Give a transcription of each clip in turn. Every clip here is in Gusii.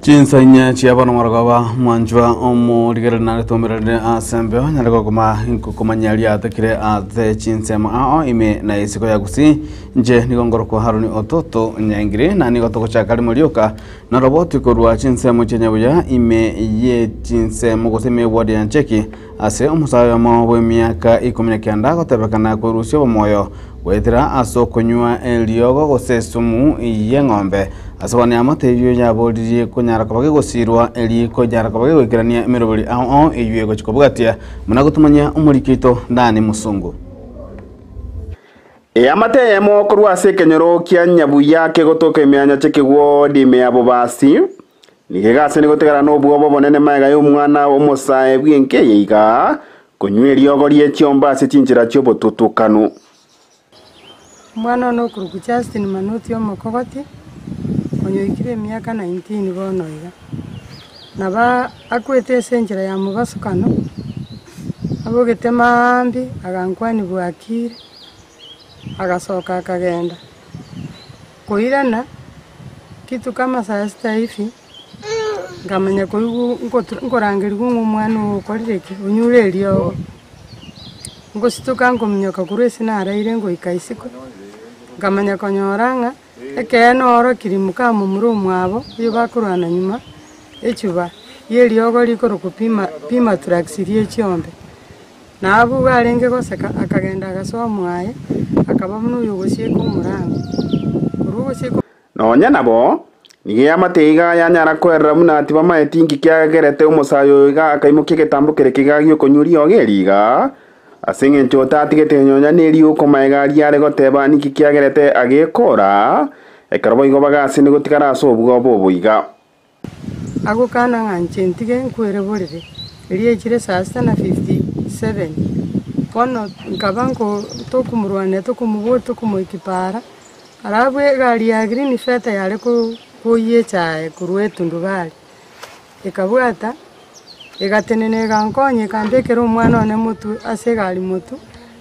Chinsa inye chia bono morogoba mwanchwa omorigereria nare twaumererire ase embeo nyare gokoma komanya riatekire ase chinsemo ao ime na isiko ya Gusii inche nigo nkorokwa Haroni Ototo Nyaingiri na nigo togochaka rimo rioka na roboti korwa chinsemo chia Nyabuya ime ye chinsemo gose ime eward ya Ncheki ase omosae oyomo bw'emiaka ikomi na kianda agotebekana kwerusia obomoyo Goetera ase okonywa eriogo gose esumu y'eng'ombe, ase bono eamate eyio yaboririe konyara koba gegosirwa, erio konyara koba gegoikerania emeroberi ao ao eyio egochia kobwatia, buna gotumanyia omoriki oito Dani Musungu. Eamate eyemo korwa ase ekenyoro kia Nyabuya kegotoka emianya ch'ekegwodi ime ya Bobasi, nigo egaseni gotigara nobwoba obonene magega y'omwana omosae bw'enka eye iga, Konywa eriogo rie chiombe ase chinchera chi'obotutukanu. Omwana one okorokwa Justin Manoti omokogoti, onye oikire emiaka 19 bono iga. Nabo akwete ase enchera ya mobasukano, abogete maambia agankwania bwakire, agasoka akagenda. Koirana, kitu kama saa sita hivi. Nkamanya koigwa nkotura nkorangerigwa ng'a omwana oyo okorire ki? Onyure eriogo. Ngosituka nkominyoka korwa ase naraire ngoika isiko, nkamanya konyora ng'a ekeene oorokiri mokamomura omwabo oyo bakorwana nyuma, echuba ya eriogo rikorokwa pima pimatrax ria echiombe. Na abwo igo arenge goseka, akagenda agasoa mwaye, akaba buna oyo ogosieka omorango. Korwa ogosieka. Nonya nabo, nigo eamate iga yanyara kwerora buna tibamaeti inki kiagerete omosae oyo iga akaimokia egetambo kere kiga gi'okonywa riogo eri iga, ase engencho otatigete nonya neriuko magega aria are goteba ninki kiagerete agekora, ekero boigo bagasini gotigara ase obwoba obo iga. Agokana ng'a inche ntige nkwere borere, erio echire saa sita na 57. Bono nkaba nko tokomorwania tokomoboria tokomoikia paara, alafu egari ya green feta yare ko koyia echae korwa etundubari, ekabwata, egatenena egankonya ekambekera omwana one motwe ase egari motwe,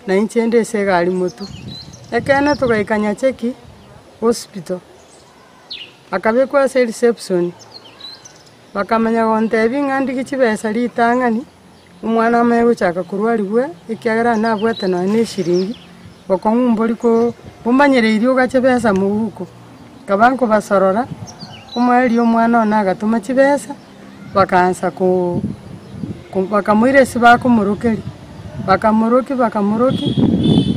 na inche inde ase egari motwe. Ekeene togaika Nyacheki hospital. Akabekwa ase reception, bakamanya gontebia ng'a ndigie chibesa ritang'ani, omwana amanye gochaka korwarigwa ekiagera nabwate nonya na eshiringi, bokong'u mbori ko bomanyereirie ogache besa mohuko. Nkaba nkobasorora, omoerio omwana one agatoma chibesa, bakaansa ko bakamoira ase bakomorokeria, bakamorokia bakamorokia,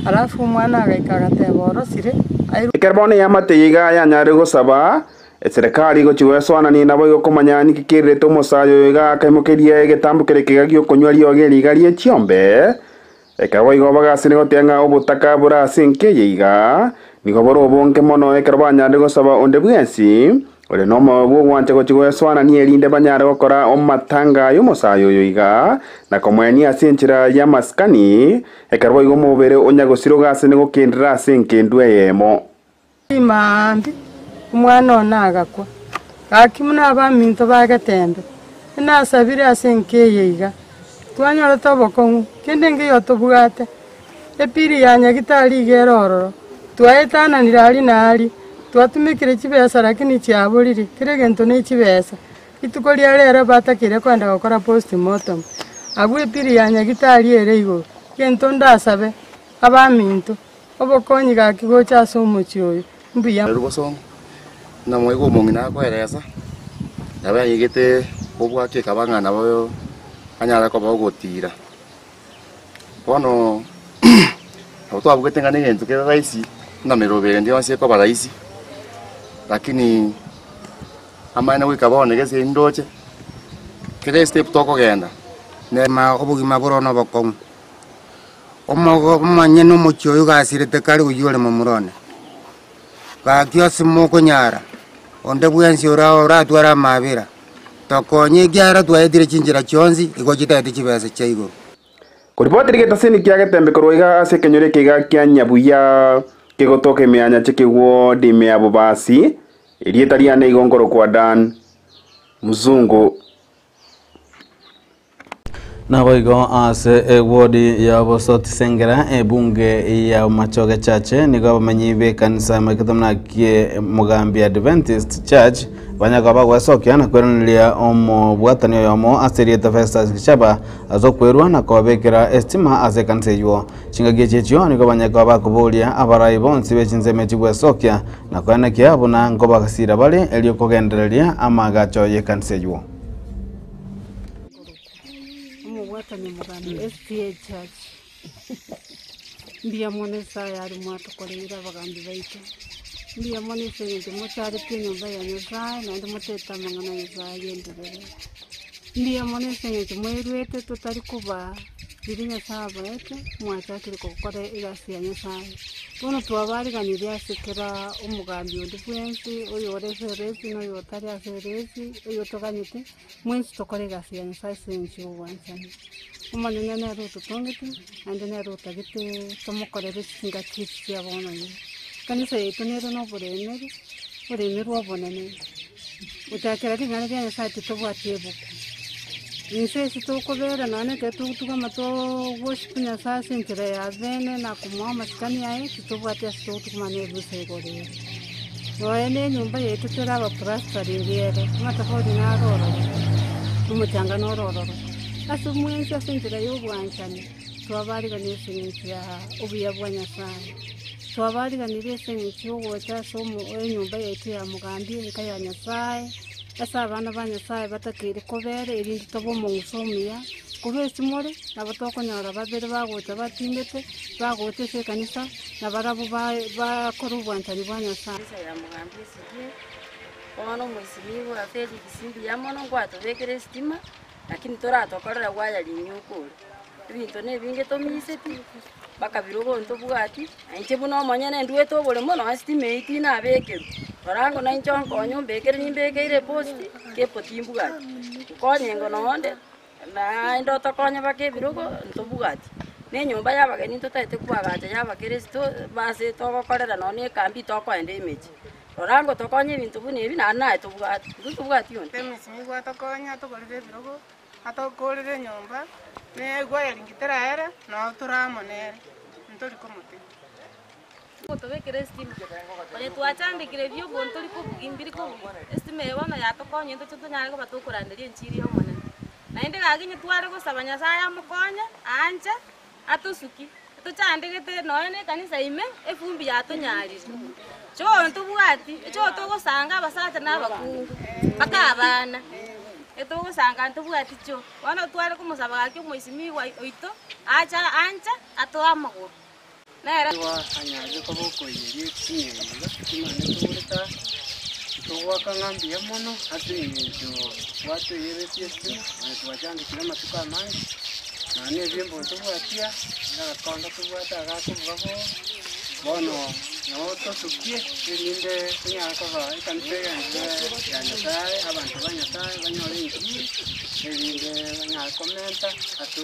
alafu omwana agaika agateba orosire airwe. Ekero bono eamate eye iga yanyarire gosaba, eserekari egochia goesoanania naboigo komanya ninki kererete omosae oyo iga akaimokeria egetambo keria kiga gi'okonywa riogi eri iga rie chiombe. Ekero boigo bagasire goteba ng'a obotaka bore ase enka eye iga nigo bore obonge mono ekero banyarire gosaba onde bwensi ore nomoyo bw'ogwancha gochia goesoanania erinde banyare gokora amatanga y'omosae oyo iga na komoenia ase enchera y'amasikani, ekero boigo omobere onya gosira ogasene gokendera ase engendu eyemo. Maambia, omwana one agakwa. Gaki buna abaminto ba Getembe, nasabire ase enka eye iga, twanyorete obokong'u, kende nkeiyo tobwate. Epiri ya Nyagitari iga ere ororo, twaetananire aria na aria, twatumekire chibesa lakini chiaborire, kera egento ne chibesa. Rituko ria rero batakeire kogenda gokora postmortem, abwo epiri ya Nyagitari ere igoro. Egento ndasabe, abaminto, Obokonyi gaki gocha ase omochie oyo, mbuya. Rirorio bosongo, namoigwa omong'ina akoeresa, nabo yanyegete obwaki ekaba ng'a nabo anyare koba ogotiira. Bono nabo twabugete ng'a negento kere rahisi, buna emeroberio ende yonsi ekoba rahisi, lakini amaene goika bono gese ndoche, kera estep tokogenda ne. Obogima bore nobokong'u. Omonyene omochie oyo gasirete kare oyio ore momura one. Gaki ase mokonyara, onde bwensi oratware amaabera, tokonye ekiagera twaetire chinchera chionsi, igo chitaete chibesa chia igoro. Koribotiri getasini kia getembe korwa iga ase ekenyoro eke iga kia Nyabuya, kegotoka ime ya Nyachekegwo ime ya Bobasi, erieta riane igo nkorokwa Dan Mzungu. Naboigo ase ewodi ya Bosotisengera ebunge ya Machoge Church nigo abamenyi b'ekanisa maikete buna kie Mogambi Adventist Church Banyaka bagwesokia na kweraneria omobwatani oyomo ase erieta Festus Gichaba ase okwerwa na kobabekera estima ase ekanisa eywo. Chingaki echi echio nigo banyaka bakoboria abarai bonsi be chinsemo echi gwesokia na koenekia buna nkobagasira bare erio kogendereria amaagacho y'ekanisa eywo. Omobwatani omogambi SDA Church. Mbuya mono Nyasaye aria mwatokoreire abagambi baito. Mbuya mono ase eng'encho mocharetie enyomba ya Nyasaye naende motebete amang'ana a Nyasaye agenderere. Mbuya mono ase eng'encho mwerwete totari kobaa riria Nyasaye abaete, mwachakire gokora egasi ya Nyasaye. Bono twabariganirie ase kera omogambi onde bwensi, oyore ase eresi na oyotari ase eresi, oyotoganyete. Mwensi tokore egasi ya Nyasae ase engencho y'obwanchani. Omonene nere ototongete, naende nere otagete tomokorere chingaki echi chia bono iga. Ekanisa yaito nere na oboremeri, oboremeri obonene, gochakera ring'ana ria Nyasae titobwati ebuku. Inse ase tokobera nonya na ekero togotugama too worship Nyasae ase enchera ya bene na komoa amasikani aye, titobwati ase togotugama na ebusa igoro ere. Nonya na enyomba yaito tore abaplastering ere, amatofali naro ororo, omochanga noro ororo. Ase mwensi ase enchera ya obwanchani, twabaariganirie ase eng'encho ya obuya bwa Nyasaye. Twabaariganirie ase eng'encho ya ogocha ase omo enyomba yaito ya mogambi enka ya Nyasaye, ase abana ba Nyasaye batakeire kobera erinde tobe omong'uso omuya. Korwa ase more, nabo tokonyora babere bagocha batindete, bagocha ase ekanisa, na barabwo bakore obwanchani bwa Nyasae. Ekanisa ya Mogambi esirie, bono omoisimigwa Felix mbuya mono ngwatobekera esitima, lakini toratokorera gwaya rinyuko ore. Ebinto na ebinge tomiseti, mpaka birogo ntobwati, na inche buna omonyene ndwete oboremo nonya esitima eyio tinabekerwa. Rora ango nainche onkonye ombekere nimbekeire epost, kepo timbwati. Nkonye ingo nonde. Naende otokonye baka ebirogo ntobwati, na enyomba y'abageni ntotagete koagacha y'abakeresito ase togokorera nonya na ekambi tokoenda emechie. Rora ngotokonye ebinto buna ebi naende naye tobwati, intwe ntobwati onde. Emesimi gwatokonya atogorere ebirogo, atokorere enyomba, na egwering teraere, noo tore amo nere, ntori komotiga. Gotobekera esitima, onye twachandekire ebiombo ntori kobugia mbiri kobugia, esitima eye bono yatokonya intwe tonyare koba tokoranderia enchiri ya Omonene. Naende gaki onye tware gosaba Nyasaye amokonye, aanche, atosukie, tochandegete nonya na ekanisa ime, efumbi yatonyarire. Choo ntobwati, echoo togosanga abasacha na abakungu, mpaka abana, etogosanga ntobwati choo. Bono tware komosaba gaki omoisimigwa oito, ache aanche, atoe amagoro. Nere. Nigo anyarire koba okoiyeria ching'eni iga, chimane togorete aa, togoaka ng'a mbuya mono ase eng'encho gwatoiyeretie estima, naye twachandekire amatuko amange, nonya na ebiombo ntobwati aa, na agakonda tobwate agakobuga bo, bono nabo tosukie erinde tonyare koba ekanisa egenderere ya Nyasaye, abanto ba Nyasaye banyore enchiri, erinde banyare komenta ase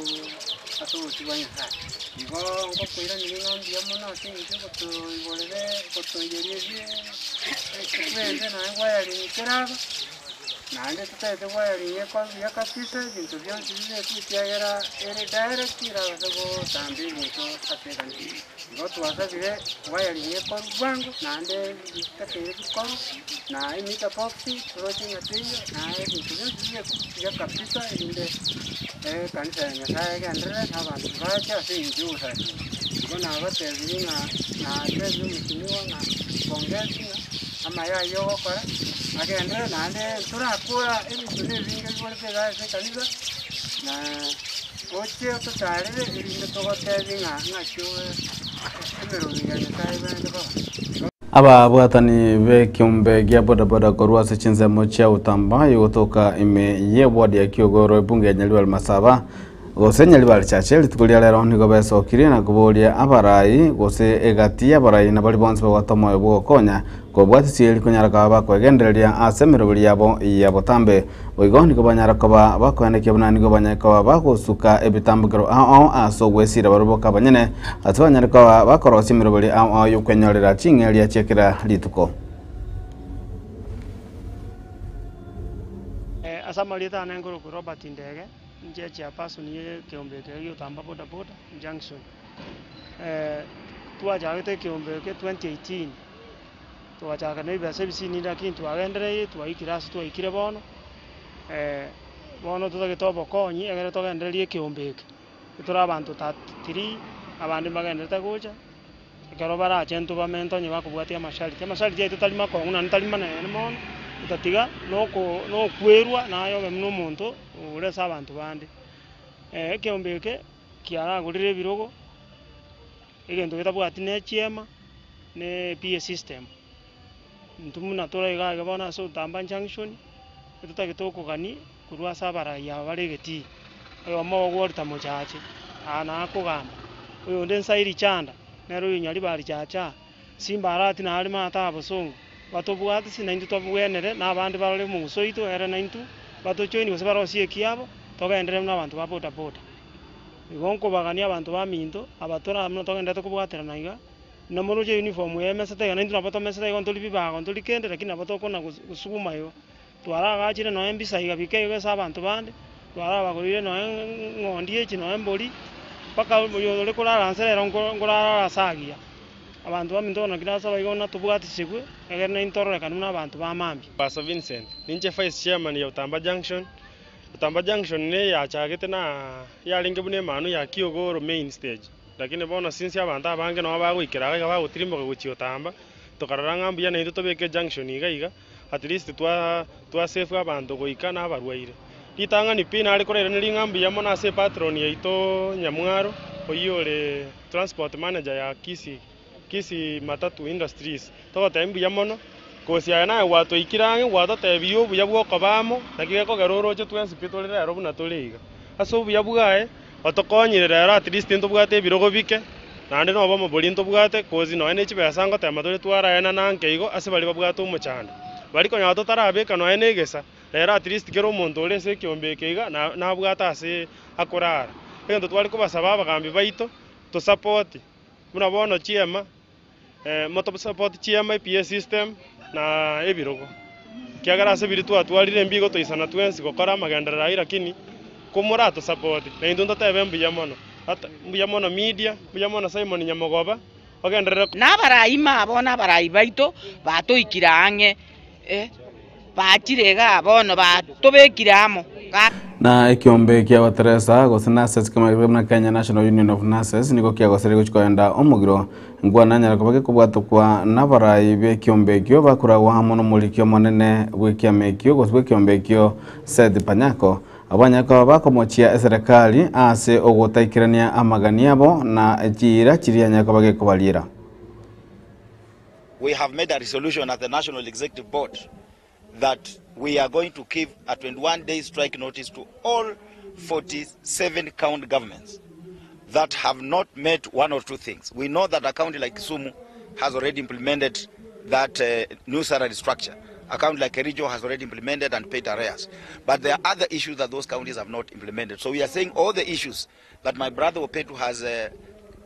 ase obosio bwa Nyasaye. Igo ngokoiraneria ng'a mbuya mono ase eng'encho ogotoigorera ogotoiyeria ebi ekikwende naende wiring keraba, naende totagete wiring ekore buya kabisa ebinto bionsi bibekwe ekiagera ere direct erabase gotamba ebinto ase ekanisa. Igo twasabire wiring ekorwe bwango naende bitakeire bikorwe, na emeter box toroche ng'a teiyo, naende ebinto bionsi bibekwe buya kabisa erinde. Ekanisa ya Nyasae egenderere, na abanto bache ase engencho y'ogosasima. Igo nabatebirie ng'a natebirie omochimiwa ng'a pongezi ng'a amaya ayio ogokora agenderere naende torakora ebinto na ebinge biborete iga ase ekanisa, na oche ototarere erinde togotebie ng'a ng'aki emerobio ya Nyasae ebende bobe. Ababwatani b'ekeombe gia bodaboda korwa ase chinsemo chia Utamba egotoka ime y'eward ya Kiogoro ebunge ya Nyaribari Masaba gose Nyaribari Chache rituko ria rero nigo besokirie na koboria abarai gose egati y'abarai na baria bonsi babwate omoyo bw'ogokonya kobwatisia eri konyara koba bakoegendereria ase emeroberi yabo ya botambe. Boigo nigo banyara koba bakoenekia buna nigo banyare koba bagosuka ebitambokero ao ao ase ogwesiira barobwo abanyene, ase banyare koba bakorosia emeroberi ao ao y'okwenyorera ching'eria chia kera rituko. Ase amarieta ane nkorokwa Robert Ndege, inche chairperson ye ekeombe eke gia Otamba Boda Boda Junction. Twachagete ekeombe eke 2018. Togachaka na ebibesa ebisinini lakini twagendereire twaikire ase twaikire bono, bono totagete obokonyi egere togendererie ekeombe eke. Tore abanto 33, abande mbagenderete gocha, ekero barache ntobamente onye bakobwatia amasharti. Amasharti aito tari makong'u naende tari manene mono, otatiga noko nokwerwa naye obe buna omonto ore ase abanto bande. Ekeombe eke kiaragorire ebirogo, egento getabwati ne chiema, ne PA system. Intwe buna tore iga iga bono ase Otamba Junction, etotagete okogania korwa ase abarai aba bare egetii, oyomo obo Walter Mochache, aa naa akogamba, oyonde Nsairi Chanda, nere oyo Nyaribari Chacha, Simba Arati nare maate aa Bosongo, batobwate ase naintwe tobwenere na abande barore omoguso oito ere naintwe, batojoini gose barosie ekiabo, togenderere buna abanto ba bodaboda. Igo nkobagania abanto baminto, aba tore amo togenderete kobwaterana iga, buna moroche uniform eye emesete iga naintwe nabo tomesete igo ntori bibago ntori kende lakini nabo tokona gosuguma igo. Twaragachire nonya embisa iga bike iga ase abanto bande, twarabagoreire nonya eng'ondi echi nonya embori, mpaka oyo ore korara nse rero nkorara ase agiya. Abanto baminto bono naki nasaba igo natobwatisibwe, egere naintwe tororekane buna abanto ba mambia. Pastor Vincent, Ninche Vice Chairman ya Utamba Junction, Otamba Junction neyachagete na yarenge buna emanu ya Kiogoro main stage, lakini bono since abanto abange nabo bagoikera iga iga bagotirimboka gochia Otamba, tokarora ng'a mbuya naintwe tobeke ejunction iga iga, at least twa twa save abanto goika na abarwaire. Ritang'ani pi nare korairaneria ng'a mbuya mono ase epatron yaito Nyamwaro, oyio ore transport manager ya Kisii. Kisii Matatu Industries, togotebia mbuya mono, kosi aye naye gwatoikire ang'e gwatotebirie obuya bw'okoba amo, naki gekogera oroche twensi pi tore rero buna tore iga. Ase obuya bwaye, otokonyire rero at least ntobwate ebirogo bike, naende na obomo boria ntobwate, kosi nonya ne chibesa ngotema tore twaraenana anke igo ase baria babwate omochando. Baria konyora totarabeka nonya na egesa, rero at least kera omonto ore ase ekiombe eke iga, na nabwate ase akorara. Egento tware kobasaba abagambi baito, tosapoti. Buna bono chiema, motosupport chiema, ePA system, na ebirogo. Ekiagera ase biria twatwarire mbigo toisana twensi gokora amagenderero ayio lakini komoratosupport naintwe ntotebe mbuya mono. Ata mbuya mono media, mbuya mono Simon Nyamogoba, ogenderere. Na abarai mabo na abarai baito batoikire ang'e, eh, bachire igaa bono batobekire amo. Na ekiombe kia Abateresa gose Nurses kemanyete buna Kenya National Union of Nurses nigo kiagoseire gochia koenda omogiro nkwana anyare koba gekobwatokwa nabarai b'ekiombe ekio bakoragwa amo nomoriki omonene bw'ekiama ekio gose bw'ekiombe ekio Seth Panyako abwo banyare koba bakomochia eserekari ase ogotaikerania amagani abo na chiira chiria anyare koba gekobariera. We have made a resolution at the National Executive Board that we are going to give a 21 day strike notice to all 47 county governments that have not met one or two things. We know that a county like Kisumu has already implemented that uh, new salary structure. A county like Kericho has already implemented and paid arrears. But there are other issues that those counties have not implemented. So we are saying all the issues that my brother Opetu has uh,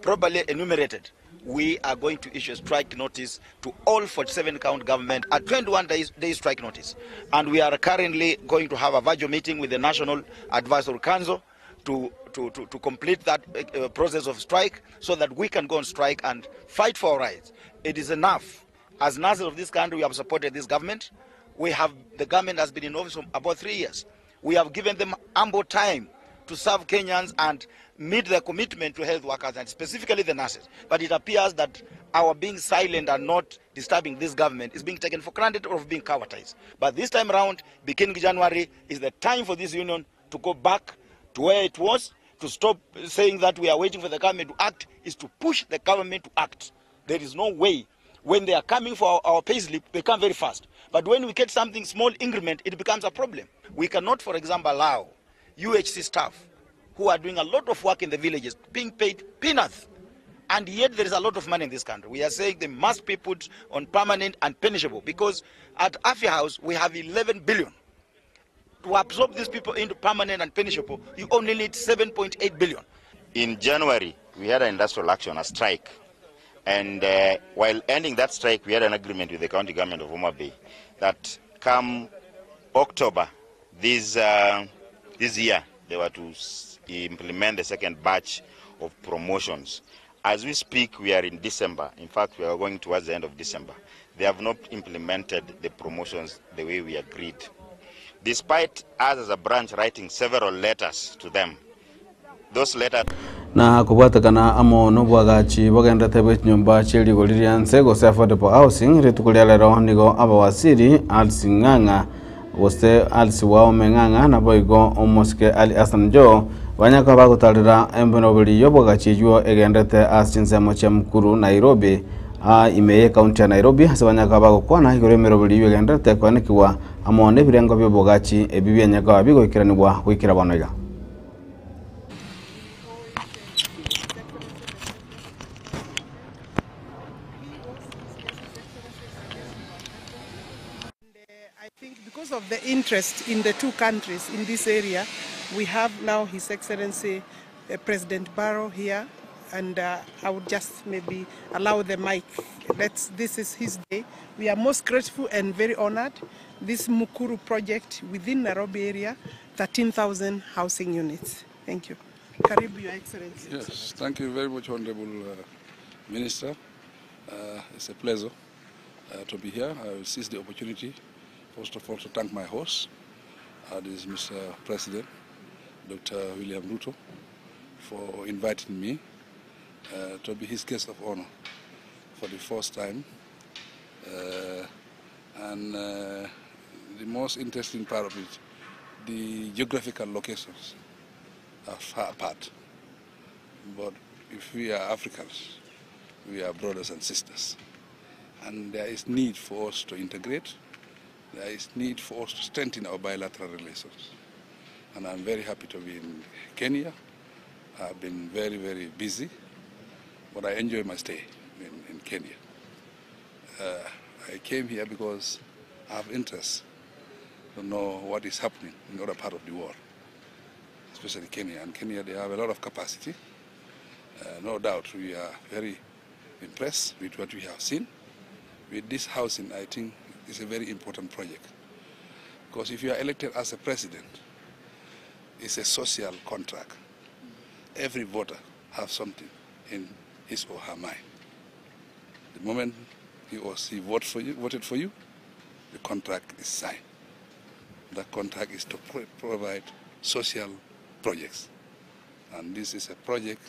properly enumerated we are going to issue a strike notice to all 47 county government, a 21 days, day strike notice. And we are currently going to have a virtual meeting with the National Advisory Council to, to, to, to complete that uh, process of strike so that we can go on strike and fight for our rights. It is enough. As nurses of this country, we have supported this government. We have, the government has been in office for about three years. We have given them ample time to serve Kenyans and meet their commitment to health workers and specifically the nurses. But it appears that our being silent and not disturbing this government is being taken for granted or being cowardice. But this time round, beginning January, is the time for this union to go back to where it was, to stop saying that we are waiting for the government to act, is to push the government to act. There is no way. When they are coming for our, our pay slip, they come very fast. But when we get something small increment, it becomes a problem. We cannot, for example, allow UHC staff who are doing a lot of work in the villages being paid peanuts. And yet there is a lot of money in this country. We are saying they must be put on permanent and punishable because at Afia House we have 11 billion. To absorb these people into permanent and punishable, you only need 7.8 billion. In January, we had an industrial action, a strike. And uh, while ending that strike, we had an agreement with the county government of Homa Bay that come October this, uh, this year, they were to implement the second batch of promotions. As we speak, we are in December. In fact, we are going towards the end of December. They have not implemented the promotions the way we agreed. Despite us as a branch writing several letters to them, those letters. Na kobwatekana amo nobwagachi bogenderete bwe chinyomba chie rigori ria nse gose affordable housing, rituko ria rero nigo abawaziri Alice Ng'ang'a gose Alice Wahome Ng'ang'a naboigo omosike Ali Hassan Joho banya koba bagotarera emeroberi y'obwagachi eywo egenderete ase chinsemo chia Mukuru Nairobi aa ime ye county ya Nairobi ase banya koba bagokwana igoro y'emeroberi eywo egenderete koenekigwa amo nebirengo bi'obwagachi ebi bianya koba bigoikeranigwa goikera bono iga. I think because of the interest in the two countries in this area, we have now His Excellency uh, President Barrow here, and uh, I would just maybe allow the mic. Let's, this is his day. We are most grateful and very honored. This Mukuru project within Nairobi area, 13,000 housing units. Thank you. Karibu, Your Excellency. Yes, thank you very much, Honorable Minister. It's a pleasure to be here. I will seize the opportunity, first of all, to thank my host, this is Mr. President, Dr. William Ruto, for inviting me to be his guest of honor for the first time. And the most interesting part of it, the geographical locations are far apart. But if we are Africans, we are brothers and sisters. And there is need for us to integrate. There is need for us to strengthen our bilateral relations. And I'm very happy to be in Kenya. I've been very, very busy, but I enjoy my stay in Kenya. I came here because I have interest to know what is happening in other part of the world, especially Kenya. And Kenya, they have a lot of capacity. No doubt we are very impressed with what we have seen. With this housing, I think it's a very important project. Because if you are elected as a president, it's a social contract. Every voter has something in his or her mind. The moment he or she voted for you, the contract is signed. That contract is to provide social projects. And this is a project,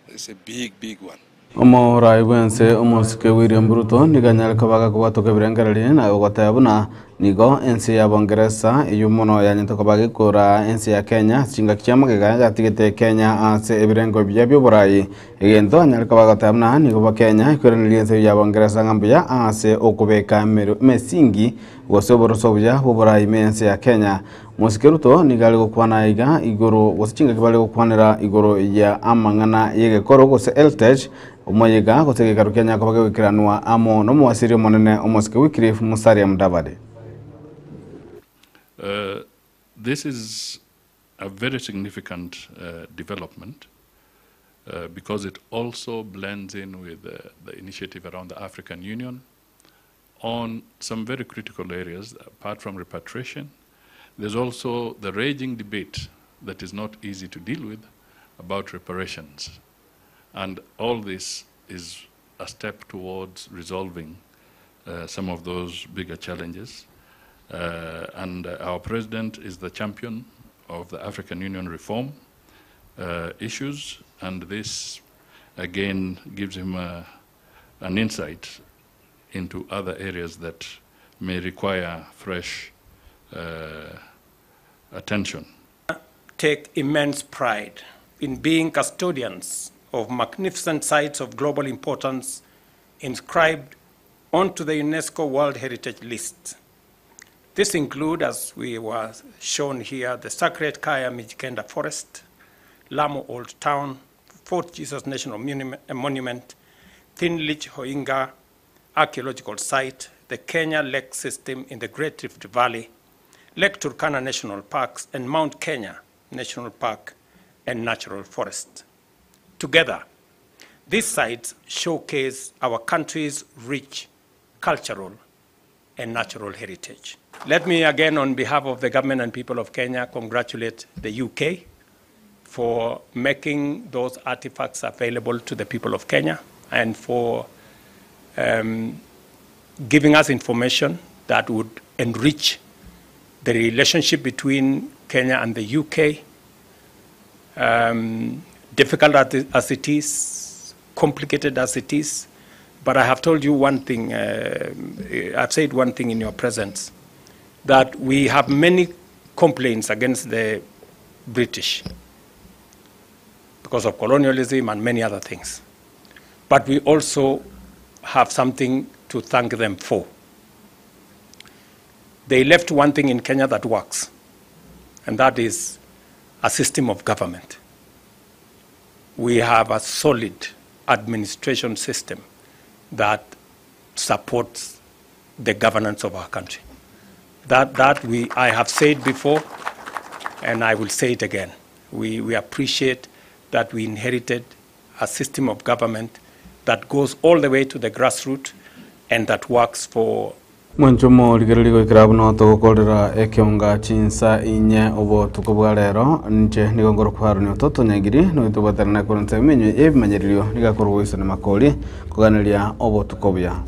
it's a big, big one. Omorai bwense omosike William Ruto nigo anyare koba gakobwatoka ebirengererio na goteba buna nigo ense ya Bongeresa eywo mono yanyete koba gekora ense ya Kenya chingaki chia magega yatigete Kenya ase ebirengo biya bya oborai egento anyare koba goteba buna nigo ba Kenya ekoiraneria ense ya Bongeresa ng'a mbuya ase okobeka emesingi gose oboroso obuya bwa oborai ime ense ya Kenya. Mosike Ruto nigo are gokwana iga igoro gose chingaki bare gokwanera igoro ya amang'ana y'egekoro gose heritage omoyega gose egekaro kia nyakoba gegoikeranwa amo n'omowasiri omonene omosike Wycliffe Musalia Mudavadi. This is a very significant development because it also blends in with the initiative around the African Union on some very critical areas. Apart from repatriation, there's also the raging debate that is not easy to deal with about reparations. And all this is a step towards resolving some of those bigger challenges. And our president is the champion of the African Union reform issues, and this again gives him an insight into other areas that may require fresh attention. Take immense pride in being custodians of magnificent sites of global importance inscribed onto the UNESCO World Heritage List. This includes, as we were shown here, the sacred Kaya Mijikenda Forest, Lamu Old Town, Fort Jesus National Monument, Thinglich Hoiga Archaeological Site, the Kenya Lake System in the Great Rift Valley, Lake Turkana National Parks, and Mount Kenya National Park and Natural Forest. Together, these sites showcase our country's rich cultural and natural heritage. Let me again, on behalf of the government and people of Kenya, congratulate the UK for making those artifacts available to the people of Kenya and for giving us information that would enrich the relationship between Kenya and the UK. Um, difficult as it is, complicated as it is, but I have told you one thing, uh, I've said one thing in your presence, that we have many complaints against the British because of colonialism and many other things. But we also have something to thank them for. They left one thing in Kenya that works, and that is a system of government. We have a solid administration system that supports the governance of our country. That, that we, I have said before, and I will say it again. We, we appreciate that we inherited a system of government that goes all the way to the grassroots and that works for Mwanchomo rigereria goikera buna togokorera ekionga chinsa inye obotuko bwa rero nche nigo ngorokwa Haruni Ototo Nyagiri noitobwaterana korwa nse ebimenyo ebimanyererio nigakorwa goisana makori koganeria obotuko buya.